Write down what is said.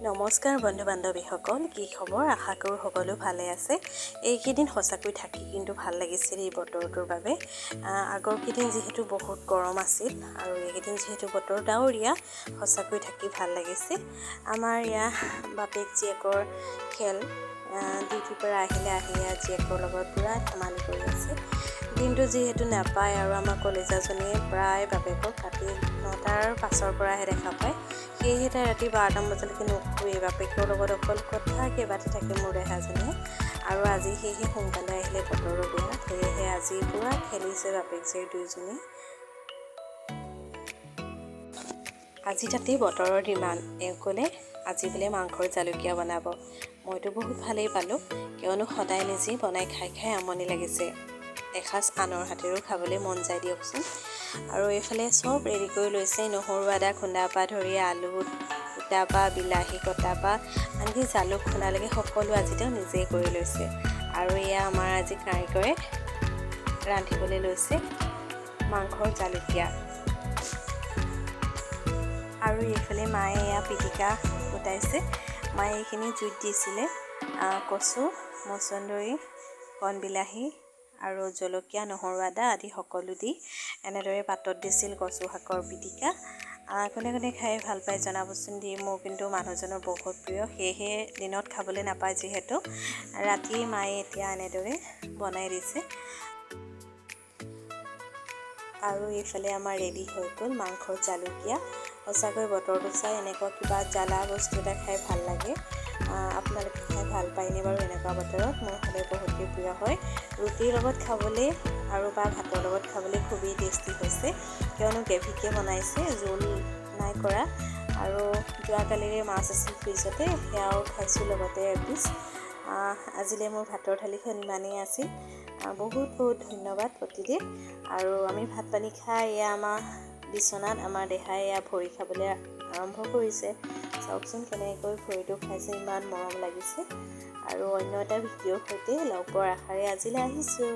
নমস্কাৰ বন্ধু বান্ধৱীসকল, কি খবৰ? আশা কৰোঁ সকলো ভালে আছে। এইকেইদিন সঁচাকৈ থাকি কিন্তু ভাল লাগিছিল এই বতৰটোৰ বাবে। আগৰকেইদিন যিহেতু বহুত গৰম আছিল আৰু এইকেইদিন যিহেতু বতৰ ডাৱৰীয়া, সঁচাকৈ থাকি ভাল লাগিছে। আমাৰ এয়া বাপেক জীয়েকৰ খেল। ডিউটিৰ পৰা আহিলে, আহি এয়া জীয়েকৰ লগত পূৰা ধেমালি কৰি আছে। দিনটো যিহেতু নাপায় আৰু আমাৰ কলিজাজনীয়ে প্ৰায় বাপেকক ৰাতি 9টাৰ পাছৰ পৰাহে দেখা পায়। সেয়েহে তাই ৰাতি 12টামান বজালৈকে নুশুৱে, বাপেকৰ লগত অকল কথাকে পাতি থাকে মোৰ দেহাজনীয়ে। আৰু আজি সেয়েহে সোনকালে আহিলে, বতৰো বেয়া, সেয়েহে আজি পূৰা খেলিছে বাপেক জীয়েক দুয়োজনী। আজি তাতেই বতৰৰ ডিমাণ্ড। এওঁ ক'লে আজি বোলে মাংসৰ জালুকীয়া বনাব। মইতো বহুত ভালেই পালোঁ, কিয়নো সদায় নিজেই বনাই খাই খাই আমনি লাগিছে। এসাঁজ আনৰ হাতেৰেও খাবলৈ মন যায় দিয়কচোন। আৰু এইফালে চব ৰেডি কৰি লৈছে, নহৰু আদা খুন্দাৰ পৰা ধৰি আলু কুটাৰ পৰা বিলাহী কটাৰ পৰা আনকি জালুক খুন্দালৈকে সকলো আজি তেওঁ নিজেই কৰি লৈছে। আৰু এয়া আমাৰ আজি কাৰিকৰে ৰান্ধিবলৈ লৈছে মাংসৰ জালুকীয়া। আৰু এইফালে মায়ে এয়া পিটিকা কুটাইছে। মায়ে এইখিনি জুইত দিছিলে, কচু, মচন্দৰী, কণ বিলাহী আৰু জলকীয়া, নহৰু, আদা আদি সকলো দি এনেদৰে পাতত দিছিল কচু শাকৰ পিটিকা। কোনে কোনে খাই ভাল পায় জনাবচোন দি। মোৰ কিন্তু মানুহজনৰ বহুত প্ৰিয়, সেয়েহে দিনত খাবলৈ নাপায় যিহেতু ৰাতি মায়ে এতিয়া এনেদৰে বনাই দিছে। আৰু এইফালে আমাৰ ৰেডি হৈ গ'ল মাংসৰ জালুকীয়া। সঁচাকৈ বতৰটো চাই এনেকুৱা কিবা জ্বালা বস্তু এটা খাই ভাল লাগে। আপোনালোকে খাই ভাল পায়নে বাৰু এনেকুৱা বতৰত? মোৰ হ'লে বহুতেই প্ৰিয় হয়। ৰুটিৰ লগত খাবলৈ আৰু বা ভাতৰ লগত খাবলৈ খুবেই টেষ্টি হৈছে, কিয়নো গ্ৰেভিকে বনাইছে, জোল নাই কৰা। আৰু যোৱাকালিৰে মাছ আছিল ফ্ৰিজতে, সেয়াও খাইছোঁ লগতে এপিচ। আজিলৈ মোৰ ভাতৰ থালিখন ইমানেই আছিল। বহুত বহুত ধন্যবাদ প্ৰতিদেৱ। আৰু আমি ভাত পানী খাই এয়া আমাৰ বিচনাত আমাৰ দেহাই এয়া ভৰি খাবলৈ আৰম্ভ কৰিছে। চাওকচোন কেনেকৈ ভৰিটো খাইছে, ইমান মৰম লাগিছে। আৰু অন্য এটা ভিডিঅ'ৰ সৈতে লগ পোৱাৰ আশাৰে আজিলৈ আহিছোঁ।